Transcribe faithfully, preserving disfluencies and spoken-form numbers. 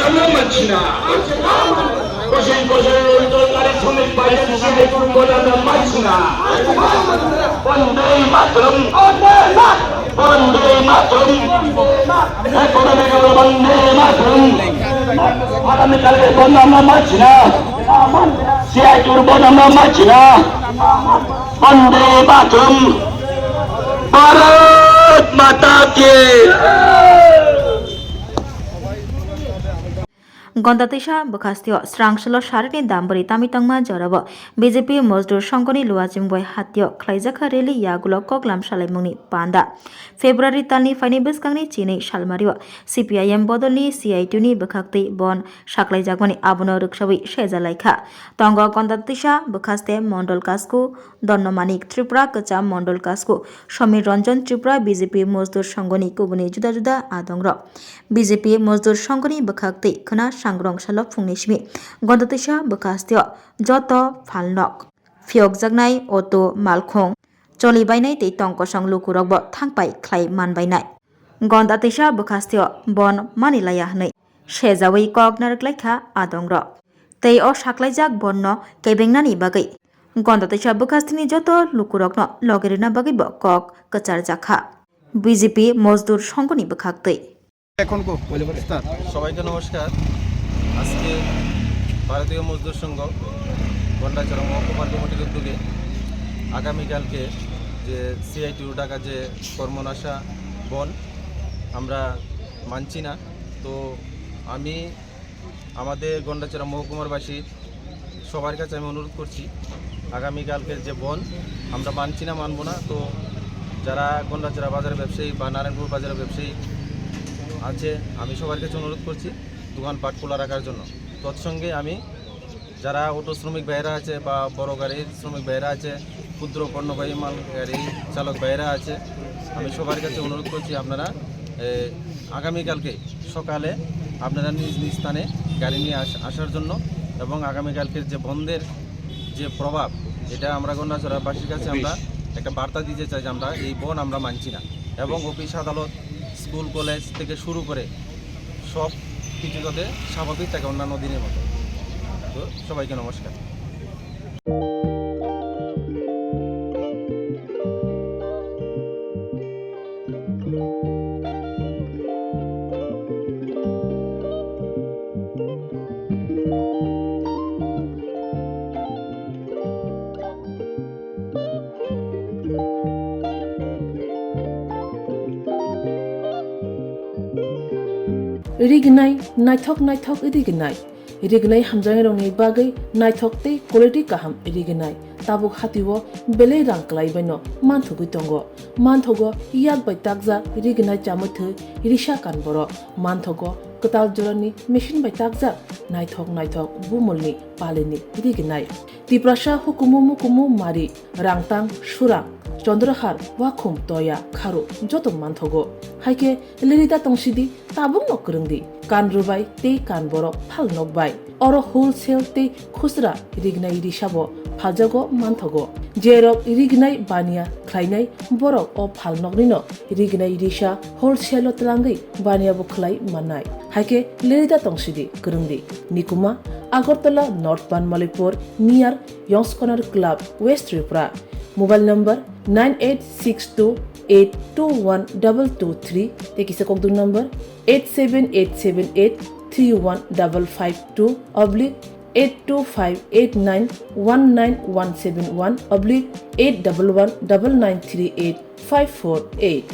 Ano manchina. Kosong kosong tolkari sumit bayan sumit pun bola na manchina. Bande matram. Bande matram. Ekonomi kalo bande matram. Agami kale bonam na manchina. Siai tur bonam na manchina. Bande matram. Bharat Mata Ki. Gonda teisa bwkhastio srangsalo sarini dambwrwi tami tongma jorao B J P Mojdur Songkhoni Luachimgwi hatio khlaijakha rally yagulo koklam salaimungni panda. February talni phaini bwskangni chinwi salmario C P I M bodolni C I T ni bwkhaktwi bon saklaijakmani abono rwksawi sejalaikha. Tongo Gonda teisa bwkhaste Mondol Kasku, Donno Manik Tripura, Kwcham Mondol Kasku, Somir Ranjan Tripura, B J P Mojdur Songkhoni kubuni juda juda adongrok. B J P Mojdur Songkhoni bwkhaktwi khwna sangrong salo phungni simi Gonda teisa bwkhastio joto phalnok phiyokjaknai auto, malkhung, choli bainai tei tong kosong lukurokbo thangpai khlai manbainai. Gonda teisa bwkhastio bon manilaiya hwnwi sejawi kok narwklaikha adongrok. Tei o saklaijak bonno kebengnani bagwi Gonda teisa bwkhastini joto lukurokno logi rwna bagwibo kok kwcharjakha B J P Mojdur Songkhoni bwkhaktwi. এখন কো স্টার্ট। সবাইকে নমস্কার। আজকে ভারতীয় মজদুর সংঘ গন্ডাছড়া মহকুমার কমিটির উদ্যোগে আগামীকালকে যে সিআইটিউ ডাকা যে কর্মনাশা বন্ধ আমরা মানছি না। তো আমি আমাদের গন্ডাছড়া মহকুমারবাসীর সবার কাছে আমি অনুরোধ করছি, আগামীকালকের যে বন্ধ আমরা মানছি না, মানবো না। তো যারা গন্ডাছড়া বাজারের ব্যবসায়ী বা নারায়ণপুর বাজারের ব্যবসায়ী আছে, আমি সবার কাছে অনুরোধ করছি দোকানপাট খোলা রাখার জন্য। তৎসঙ্গে আমি যারা অটো শ্রমিক ভাইয়েরা আছে বা বড় গাড়ির শ্রমিক ভাইয়েরা আছে, ক্ষুদ্র পণ্যবাহী মাল গাড়ি চালক ভাইয়েরা আছে, আমি সবার কাছে অনুরোধ করছি আপনারা, এ, আগামীকালকে সকালে আপনারা নিজ নিজ স্থানে গাড়ি নিয়ে আস-, আসার জন্য এবং আগামীকালকের যে বন্ধের যে প্রভাব, এটা আমরা গন্ডাছড়াবাসীর কাছে আমরা একটা বার্তা দিতে চাই যে আমরা এই বন্ধ আমরা মানছি না এবং অফিস আদালত, স্কুল কলেজ থেকে শুরু করে সব কিছু যাতে স্বাভাবিক থাকে অন্যান্য দিনের মতো। তো সবাইকে নমস্কার। Rignai, naithok naithok rignai. Rignai hamjaknairokni bagwi naithok tei quality kaham rignai. Tabuk hatio belai rang kwlaibaino manthogwi tongo. Manthogo yak bai takjak rignai chamwi thwi risa kan borok. Manthogo kwtal jorani machine bai takjak naithok naithok bumulni palini rignai. Tiprasa hukumu mukumu mari, rangtang, surang, chondrohar, wakhum, toya, kharu joto manthogo. Haikhe lirida tongsidi, tabukno kwrwngdi. Kan rwbai tei kan borok phal nokbai. Oro wholesale tei khusra rignai risabo phaljago manthogo. Jerok rignai baniya khlainai borok o phal noknino rignai risa wholesale o twlangwi baniya bo khlai mannai. Haikhe lirida tongsidi kwrwngdi. Nikuma, Agartala North Banmalipur near Yongs Corner Club, West Tripura. Mobile number nine eight six two eight two one double two three tei kisa kokdwng number eight seven eight seven eight three one double five two oblique eight two five eight nine one nine one seven one oblique eight double one double nine three eight five four eight.